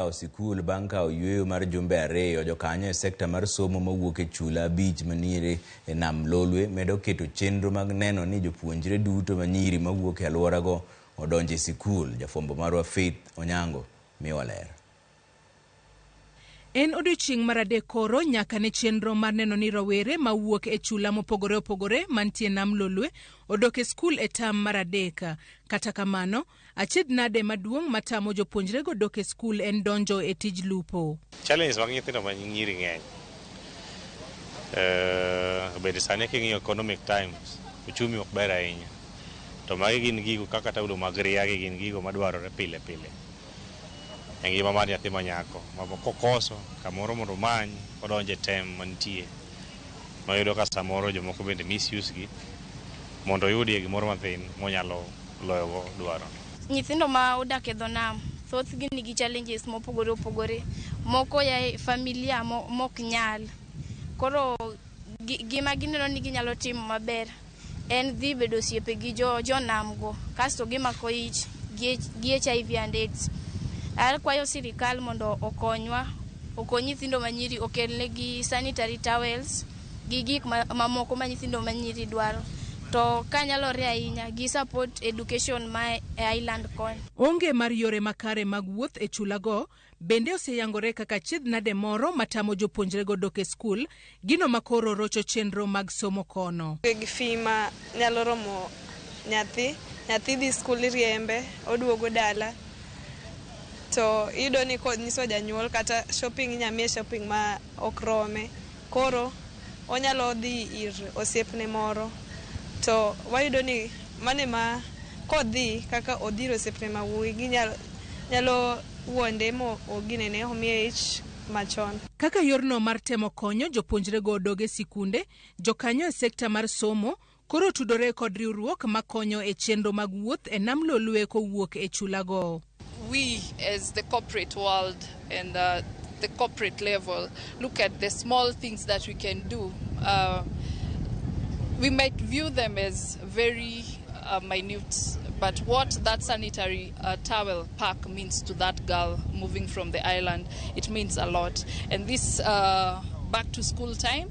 Yawo sikul bang' kawo yueyo mar jumbe ariyo, jokanyo e sekta mar somo mawuok e chula abich maniere e nam Lolwe medo keto chenro mag neno ni jopuonjre duto manyiri mawuok e alworago odonjo e sikul. Jafwambo marwa Faith Onyango miyowa ler. En odiochieng' mar adek koro nyaka ne chenro mar neno ni rowere mawuok e chula mopogore opogore mantie nam Lolwe odok e skul e tam mar adek. Kata kamano, Achiedh nade maduong' matamo jopuonjrego dok e skul en donjo e tij lupo. Challenges mag nyithindo ma nyiri ng'eny. Bende sani king'iyo economic times, uchumi ok ber ahinya. To magi gin gigo kaka taulo mag ria gi gin gigo madwarore pile pile e ngima mar nyathi ma nyako. Ma kokoso kamoro mondo omany odonje tem mantie. Mayudo ka samoro jomoko bende misuse gi mondo oyudie gimoro mathin monyalo loyogo dwaro. Nyithindo ma odak e dho nam thothgi nigi challenges mopogore opogore. Moko ya e familia mok nyal. Koro gima gineno ni ginyalo timo maber en dhi bedo osiepe gi jo nam go kasto gimako ich gi HIV and AIDS. Akwayo sirikal mondo okonywa, okony nyithindo manyiri, okelnegi sanitary towels gi gik mamoko ma nyithindo manyiri dwaro. To kanyalore ahinya gi support education ma e island koni. Onge mar yore makare mag wuoth e chulago bende oseyangore kaka achiedh nade moro matamo jopuonjrego dok e skul, gino makoro rocho chenro mag somo kono. Gi fee ma nyalo romo nyathi, nyathi dhi skul iriembe, oduogo dala. To iyudo ni konyiso janyuol kata shopping inya miye shopping ma ok rome. Koro onyalo dhi ir osiepne moro. To wayudo ni mane ma kodhi kaka odhi ir osiepne ma wuoyi ginyalo nyalo wuonde mo oginene omiye ich machon. Kaka yorno mar temo konyo jopuonjrego odog e sikunde, jokanyo e sekta mar somo koro tudore kod riwruok makonyo e chenro mag wuoth e nam Lolwe kowuok e chulago. We as the corporate world and the corporate level look at the small things that we can do. We might view them as very minute, but what that sanitary towel pack means to that girl moving from the island, it means a lot. And this back to school time,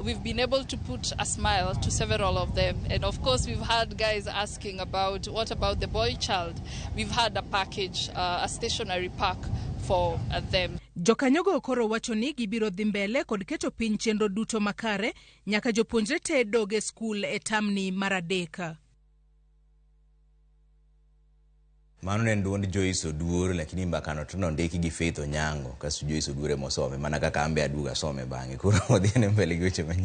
we've been able to put a smile to several of them. And of course, we've had guys asking about, what about the boy child? We've had a package, a stationary pack for them. Jokanyogo koro wacho ni gibiro dhi mbele kod keto piny chenro duto makare nyaka jopuonjre te dog e skul e tamni mar adek. Mano ne en duond Joyce Oduor, lakini mbakano to nondiki gi Faith Onyango, kasto Joyce Oduor ema osome, mana kaka an be aduogo asome bang'e. Koro wadhi ane mbele gi weche manyien.